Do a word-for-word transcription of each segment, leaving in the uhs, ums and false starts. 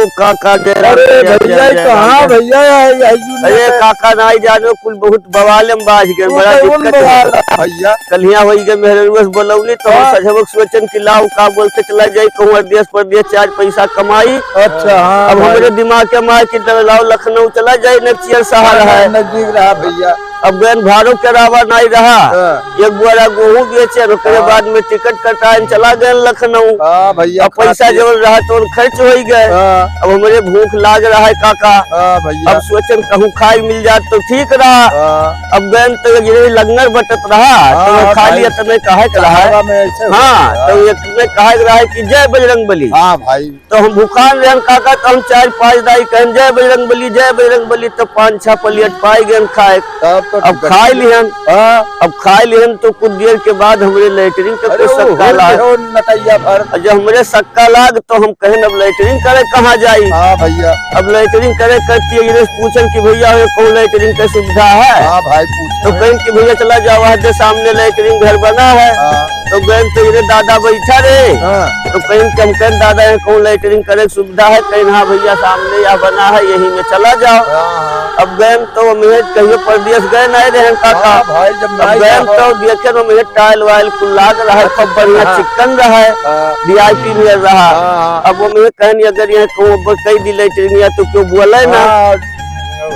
काका, जय राम, अरे जय, भैया, जय, तो जय राम, हाँ जय। भैया, यही, यही अरे काका, नाई जानो, कुल बहुत बवाल में बाझ गए, वो बड़ा तो उन दिक्कत है। बवाल है भैया। कलिया होई गए, मेहररुआ से बोलौनी, तो हम हाँ। सजवक सोचन कि लाओ, का बोलते चला जाई, कहूँ देश परदेश चार पैसा कमाई। अच्छा, हाँ अब भाई। हमरे दिमाग के मार कि लाओ, लखनऊ चला जाई, नचियर शहर हाँ, है। नजदीक रहा भैया। अब गएन भाड़ो किरावा नाई रहा। हाँ। एक बोरा गेहूं बेचे, ओकरे हाँ। बाद में टिकट कटाएन चला गएन लखनऊ। हाँ भैया, अब पैसा खाते। जवन रहा तो खर्च होई गए। हाँ। अब हमरे भूख लाग रहा है काका। हाँ भैया। अब सोचन कहूँ खाए मिल जात तो ठीक रहा। हाँ। अब गएन तो ये लंगर बटत रहा, हाँ, तो हाँ, खाली भाई। इतने काहे के रहा है। हवा में ऐसे हाँ, होता है। तो इतने काहे के रहा है कि जय बजरंग बली। हाँ भाई। तो हम भुखान रहन काका, तो हम चार पाँच दाई कहन, "जय बजरंग बली, जय बजरंग बली।" तो पाँच छह प्लेट पाई गए खाए। तब तो अब ठीक खाए है। लिहन। हाँ। अब खाए लिहन तो कुछ देर के बाद हमरे लेटरिन के अरे कुछ वो सक्का हुर लाग। के हो नटैया भर। और जब हमरे सक्का लाग तो हम कहन, "अब लेटरिन करे कहाँ जाई?" हाँ भैया। अब लेटरिन करे करती है, इन्हें पूछन कि, "भैया, ये कौन लेटरिन के सुविधा है?" हाँ भाई, पूछ तो रहे। कहन कि, "भैया, चला जाओ, वहाँ के सामने लेटरिन घर बना है।" हाँ। तो गएन तो इन्हें दादा बैठा रहे। हाँ। तो कहन कि हम कहन, "दादा, यहाँ कौन लेटरिन करे के सुविधा है?" कहन, "हाँ भैया, सामने यह बना है, यही में चला जाओ।" हाँ, हाँ। अब गएन तो हमें कहियो परदेश गए नहीं रहे काका। हाँ भाई, जब अब नहीं गएन जाओ। तो देखे तो हमें टाइल वाइल कुल लाग रहा है, अच्छा, खूब बढ़िया हाँ। चिकन रहा है, हाँ। VIP में रहा। हाँ, हाँ। अब वो हमें कहन, "अगर यहाँ कहूँ अब कह दी लेटरिन या तो क्यों बोले ना।" हाँ।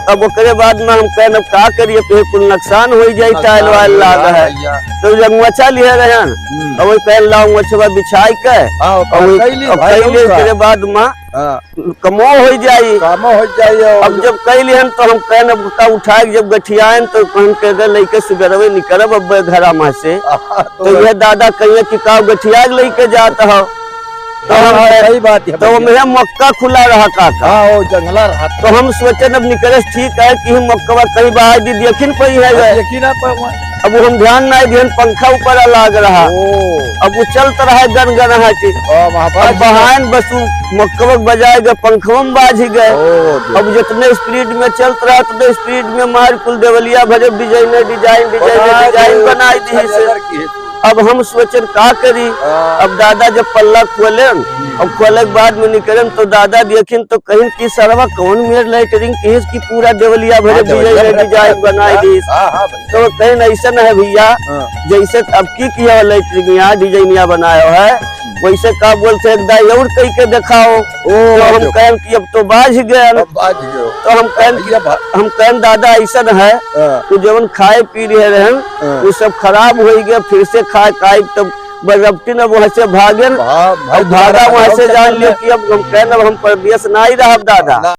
अब ओकरे बाद में हम कहन, "अब का करिए, फिर कुल नुकसान हो जाई, नुकसान टाइल वाइल हो लाग जाई है।" भैया। तो जब मोचा लिए रहन, हम्म। अब वही कहन, "लाओ मोचवा बिछाई के।" हाँ, अब और वही, कइली अब भाई, कइली और का? ओकरे बाद में हाँ। कमो हो जाई। कमो हो जाई, और अब जब कइली हन तो हम कहन, "अब का उठाए के जब गठियाएन तो कहन के अगर लइके सुबेरवे निकलब अब घरा में से।" हाँ, तो तो यह दादा कहिए कि का गठिया के लइके जात हो। तो हाँ, हम हाँ, कहे, सही बात है तो भैया। ओमे मक्का खुला रहा काका। हाँ, वो जंगला रहा। तो हम सोचन अब निकरस ठीक है कि हम मक्कवा कहीं बाहर दी देखिन पई है हाँ, गए। देखी ना पा वहाँ। अब वो हम ध्यान ना दिहन, पंखा ऊपर लाग रहा। ओ। अब वो चलत रहा गन गन हाथी। हाँ, वहाँ अब बाज गए। बहान बस वो मक्कवा के बजाय गए, पंखवा में बाज गए। ओ, अब जितने स्पीड में चलत रहा, उतने स्पीड में मार कुल देवलिया भरे डिजाइन, डिजाइन, बना डिजाइन दे, बनाई दी से। अच्छा, नजर की है। अब हम सोचन का करी। हाँ। अब दादा जब पल्ला खोलेन, हम्म। अब खोले के बाद में निकरन तो दादा देखिन तो कहिन कि सरवा कौन मेर लेटरिन किहिस कि पूरा देवलिया भरे हाँ, देवलिया डिजाइन, भरे डिजाइन बनाई हाँ, दीस। हाँ, हाँ, भैया। तो कहिन ऐसा न है भैया, हाँ। जैसे अब की किया लेटरिनिया डिजाइनिया बनायो है, हम्म। वैसे का बोलते एक दाई और कही के दिखाओ। ओ, तो हम जो कहन कि अब तो बाझ गए। अब बाझ गए। तो हम कहन कि भैया भा- हम कहन दादा ऐसा न है, हाँ। तो जवन खाए पी रहे रहन, हाँ। वो सब खराब हो गया, फिर से खाए खाए तब बरबटिन अब वहाँ से भागेन। भा-, भाई अब भागा दोबारा वहाँ से जान लियो कि अब हम कहन, अब हम परदेश ना ही रहब दादा। ना।